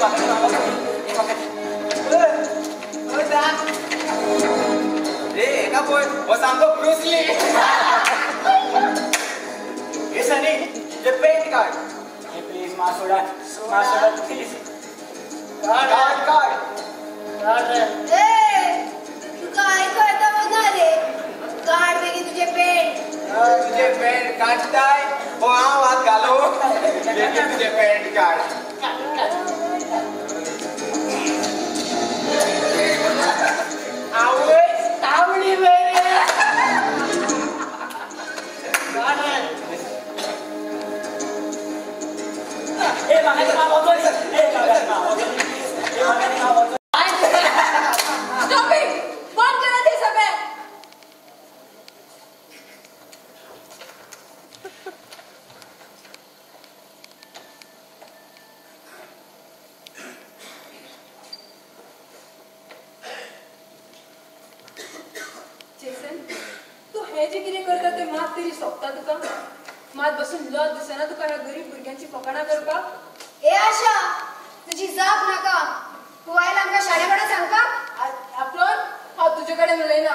म्हाका म्हाका रे एका पळय हो सामको ब्रुसली. हे सनी तुजें पेंट काड. प्लीज मा सोडा मा सोडा प्लीज. काड काड काड रे. तुका आयको येता ना रे. काड बेगीन तुजें पेंट. तुजें पेंट काडटाय हो हांव हात घालो. बेगीन तुजें पेंट काड. आवय तावडी रे. काड रे. ए म्हाका वचो. ए म्हाका वचो. ए म्हाका वचो. Stop it! बंद करा ते सगळें. जेसन, तूं हें जें कितें करता तें मात तरी सोंपता तुका? मात बसून लज दिसना तुका ह्या गरीब भुरग्यांची फकाणां करपाक? ए आशा, तुजी जाप नाका. तूं आयला आमकां शाणेपणां सांगपाक? आपलो हांव तुजे कडेन उलयना.